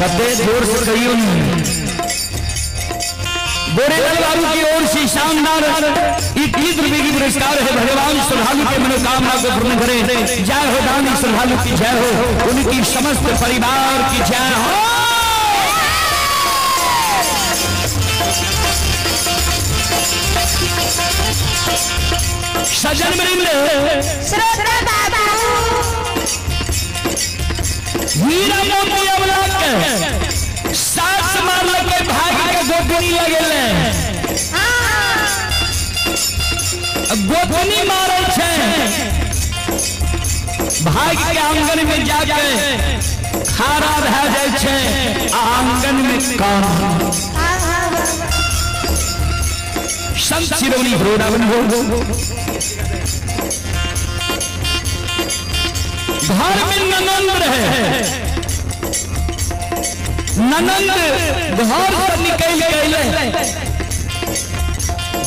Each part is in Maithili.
कते जोर से कहियो नहीं। गोरेलाल बाबू की ओर से शानदार 21 रुपए की पुरस्कार है। भगवान श्रद्धालु के मनोकामना को पूर्ण करें। जय हो दानी श्रद्धालु की जय हो, उनकी समस्त परिवार की जय हो। सजन वृंद हीरा मोती अवला के सास मारल के भाग के गोतनी लगेले, गोतनी मारे छे भाग के आंगन में जाके खारा भा जाए छे, आंगन में काम। संत शिरोमणि वृंदावन हो घर में ननंद रहे, ननंद घर से निकल गए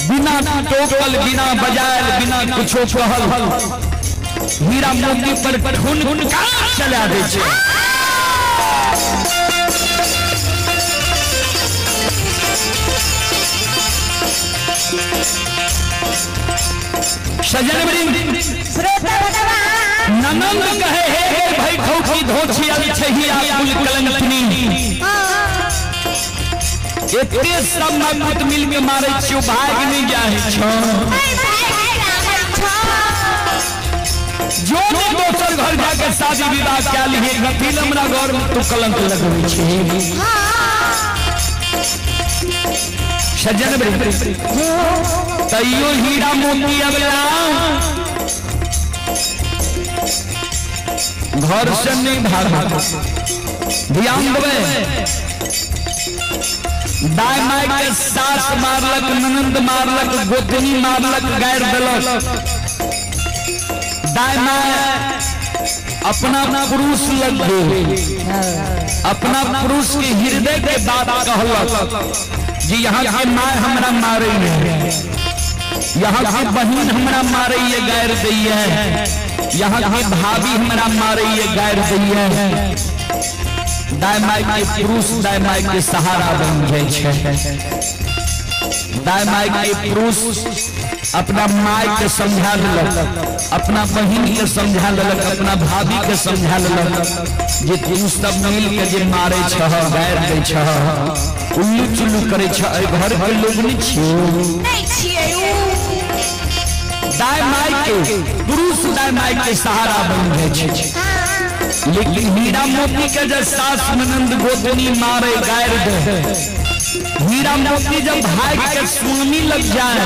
बिना टोकल बिना बजायल बिना कुछो कहल हीरा मोती पर ठुन का चला दे छे। सजन ननंद कहे हे भाई खौकी धोछी अल छहिया कुल कलंकनी, एते सब मत मिल के मारे छियो भाग नहीं जाए छो। जो ने दोसर घर जाके शादी विवाह क्या लिए कथी हमरा घर में तू कलंक लगबै छी। सज्जन तैयो हीरा मोती अबला घर से नहीं भागा। ध्यान देवे दाय my के सास मारलक, ननंद मारलक, गोतनी मारलक, गायर देलक। दाय my अपना पुरुष लग गए, अपना पुरुष के हृदय के बात कहलक जी यहाँ के my हमरा मारे है, यहाँ के बहन हमरा मारे है गायर दी है, यहाँ के भाभी हमरा मारे है गायर दी है। दाय my के पुरुष दाय my के सहारा बन जाए छे। दाय my के पुरुष अपना my के समझा देलक, अपना बहन के समझा देलक, अपना भाभी के समझा देलक जे तू सब मिल के जे मारे छह गायर दै छह उल्लू चुल्लू करे छह, घर के लोग नहीं छियो। दाय my के पुरुष दाय my के सहारा बन जाए छे। लेकिन हीरा मोती के जब सास ननंद गोतनी मारे गायर दे, हीरा मोती जब भाग के स्वामी लग जाए,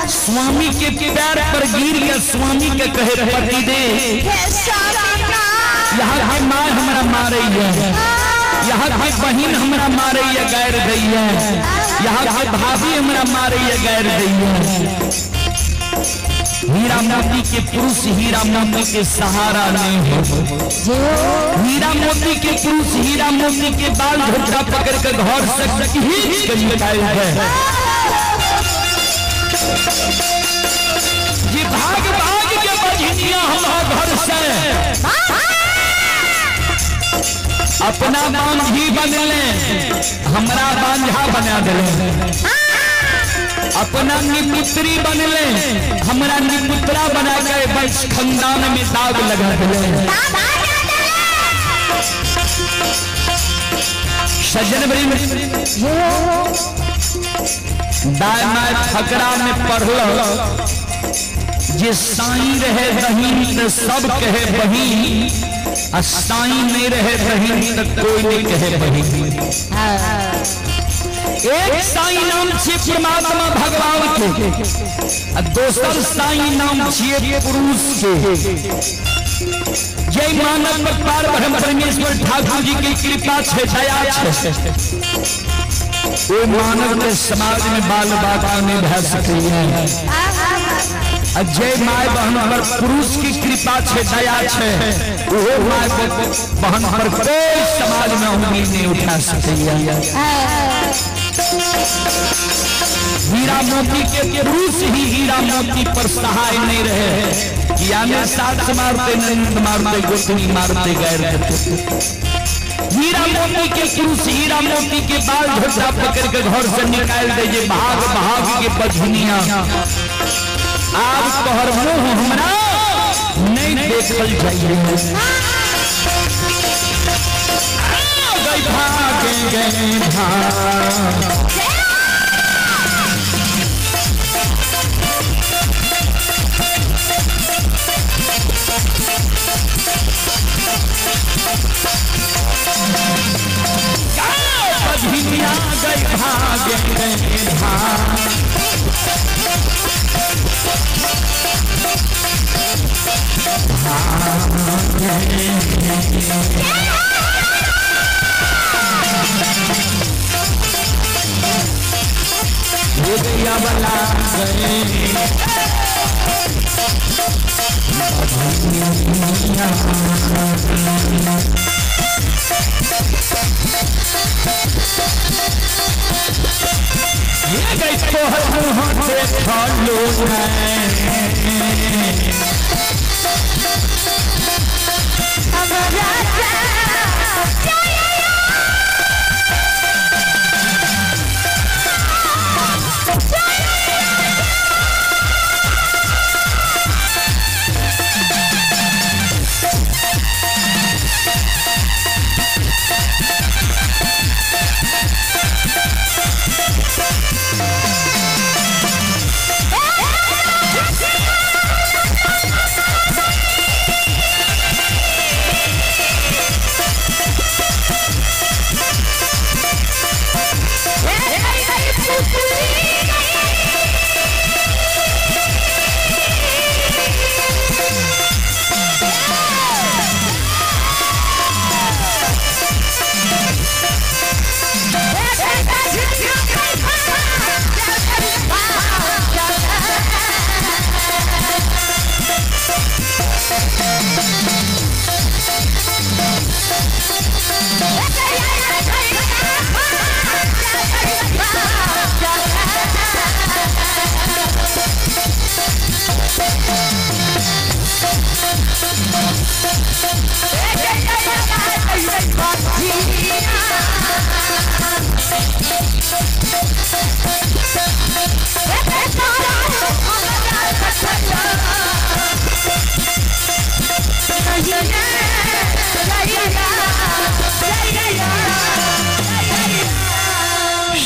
स्वामी के पैर पर गिर के स्वामी के कहे पति दे यहाँ के माँ हमरा मारे है, यहाँ के बहन हमरा मारे है गायर दी है, यहाँ के भाभी हमरा मारे है गायर दी है। हीरा मोती के पुरुष हीरा मोती के सहारा नहीं हो। हीरा मोती के पुरुष हीरा मोती के बाल झोटा पकड़ के घर से खींच के निकाल है जी भाग भाग के बजनिया हमारा घर से अपना बांझी बनले हमरा बांझा बना दिले, अपना निपुत्री बनले हमरा निपुत्रा बना के बस खानदान में दाग लगा दिले। सज्जन दाय my फकरा में पढ़ल जे साईं रहे बहिन तो सब कहे बहिन, आ साईं नहीं रहे बहिन तो कोई नहीं कहे बहिन। एक साईं नाम छे परमात्मा भगवान के, आ दोसर साईं नाम छे पुरुष के। जय मानव पर ब्रह्म परमेश्वर ठाकुर जी की कृपा छे दया छे वो मानव के समाज में बाल बाका नहीं भा सके है। जय my बहन पर पुरुष की कृपा छे दया छे वो my बहन पर कोई समाज में उंगली नहीं उठा सके। हीरा मोती के पुरुष ही हीरा मोती पर सहाय नहीं रहे, यानी सास मारते नंद मारते गोतनी मारते गैर देते। हीरा मोती के पुरुष हीरा मोती के बाल झोटा पकड़ के घर से निकाल दे जे भाग भाग के बझनिया आब तोहर मुंह हमरा नहीं देखल जाइए। भाग गए भाग बझनिया गए भाग गए भाग। बला गए ये गई तोहर मुँह देखलो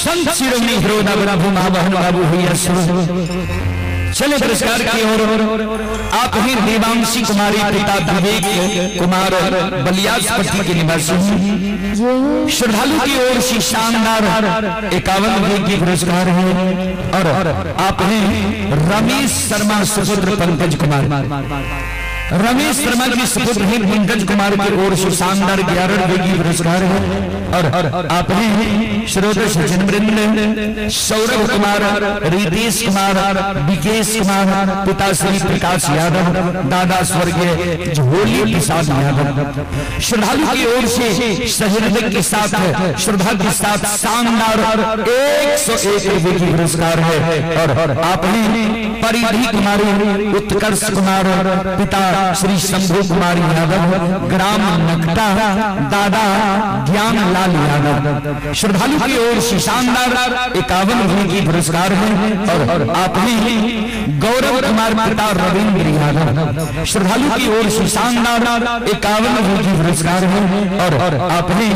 संत शिरोमणि प्रभु महाबहन बाबू भैया चले पुरस्कार की ओर। आप ही देवांशी कुमारी पिता विवेक कुमार बलियासपट्टी के निवासी श्रद्धालु की ओर से शानदार 51 रुपए की पुरस्कार है। और आप हैं रमेश शर्मा सुपुत्र पंकज कुमार, रमेश शर्मा के सुपुत्र हैं पंकज कुमार की ओर से शानदार 11 रुपए की पुरस्कार है। और आप हैं श्रोता सज्जन सौरभ कुमार, रितेश कुमार, विकेश कुमार, पिता श्री प्रकाश यादव, दादा स्वर्गीय झोली प्रसाद यादव। श्रद्धालु की ओर से सहृदय के साथ श्रद्धा के साथ शानदार 101 रुपए की पुरस्कार है। और आप हैं परिधि कुमारी, उत्कर्ष कुमार, पिता श्री शंभू कुमार यादव, ग्राम नकटा, दादा ज्ञान लाल यादव। श्रद्धालु की ओर से शानदार 51 रुपए की पुरस्कार है। और आप हैं गौरव कुमार, पिता रविंद्र यादव। श्रद्धालु की ओर से शानदार 51 रुपए की पुरस्कार है। और आप हैं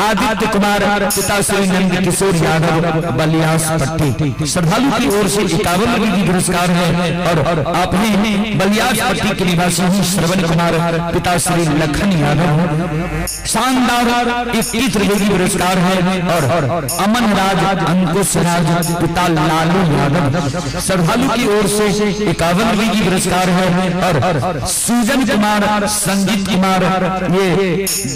आदित्य कुमार, पिता श्री नंद किशोर यादव, बलियास पट्टी। श्रद्धालु की ओर से 51 रुपए की पुरस्कार है। और आप हैं बलियास पट्टी के निवासी श्रवण कुमार, पिता श्री लखन यादव। शानदार 21 रुपए की पुरस्कार है। और अमन राज, अंकुश राज, पिता लालू यादव। श्रद्धालु की ओर से 51 रुपए की पुरस्कार है। और सूजन कुमार, संजीत कुमार, ये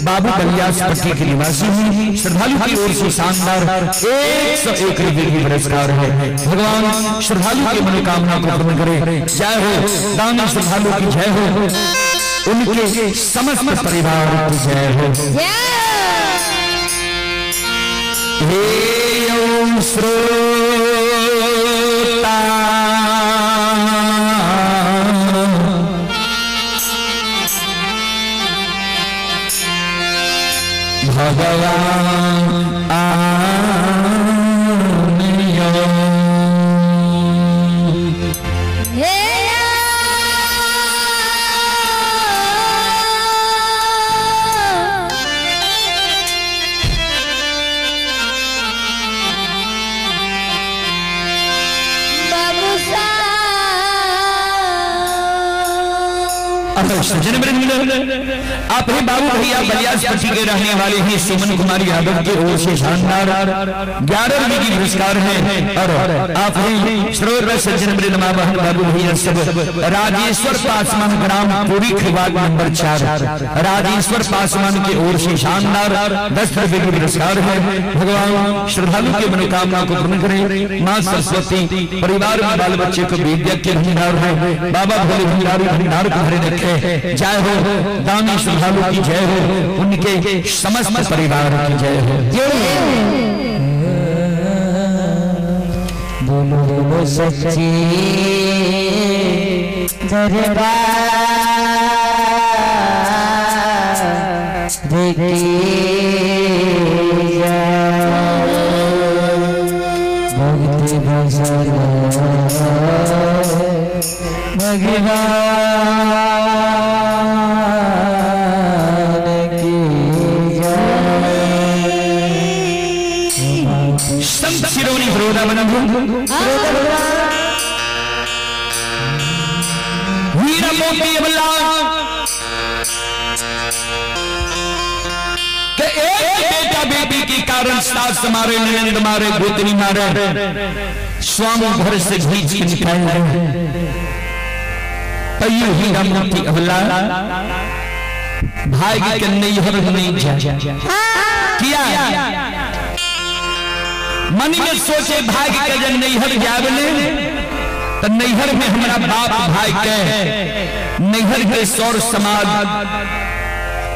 बाबू बलियास पट्टी के निवासी। श्रद्धालु की ओर से शानदार 101 रुपए की पुरस्कार है। भगवान श्रद्धालु की मनोकामना को पूर्ण करे। जय हो दानी श्रद्धालु की जय हो, उनके समस्त परिवार की जय हो। हे ओम श्रोता भगवान आप ही बाबू भैया बलियासपट्टी के रहने वाले हैं। सुमन कुमार यादव की ओर से शानदार 11 रुपए की पुरस्कार है। और आप ही श्रोत सज्जन वृंद बाबू भैया सब राजेश्वर पासवान ग्राम पूरी खिवाग नंबर 4 राजेश्वर पासवान की ओर से शानदार 10 रुपए की पुरस्कार है। भगवान श्रद्धालु की मनोकामना को पूर्ण करें। माँ सरस्वती परिवार में बाल बच्चे को विद्या के भंडार है। बाबा भोले भंडारी भंडार को भरे रखे। जय हो दानी श्रद्धालु की जय हो, उनके समस्त परिवार की जय हो। बोलो बोलो सच्ची दरबार की जय। भक्ति भजन भगवान की जय। संत शिरोमणि हीरा मोती अबला के एक बेटा बेटी के कारण सास मारे, ननंद मारे, गोतनी मारे, स्वामी घर से घींच के निकाल रहे। तैयो हीरा मोती अबला भाई के नैहर नहीं जा किया। मन में सोचे भाग के जब नैहर जावले तो नैहर में हमारा बाप भाई के नैहर के सौर समाज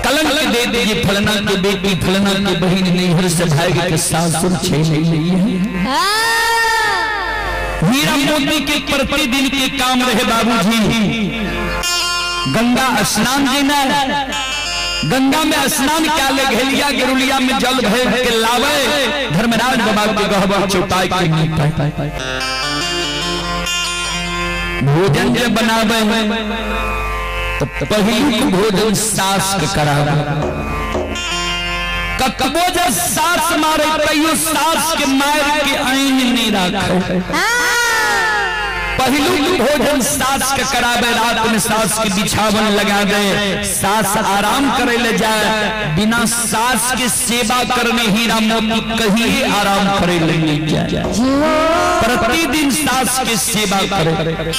कलंक दे दीजिए। फलना के बेटी फलना के बहन नैहर से भाग के सासुर छे नहीं है। हीरा मोती के प्रतिदिन के काम रहे बाबूजी गंगा स्नान देना। गंगा में स्नान क्या ले घेलिया गेरुलिया में जल भर के लावे धर्मराज बाबा के गहबर चौपाई के नीचे भोजन जब बनावे तो पहली भोजन सास के करावे। ककबो जब सास मारे तैयो सास के मार के आईन नहीं रखे। पहलू भोजन सास के करावे, रात में सास के बिछावन लगा दे, सास आराम करे ले जाए। बिना सास के सेवा करने हीरा मोती कहीं आराम करे ले नहीं जाए। प्रतिदिन सास के सेवा करे।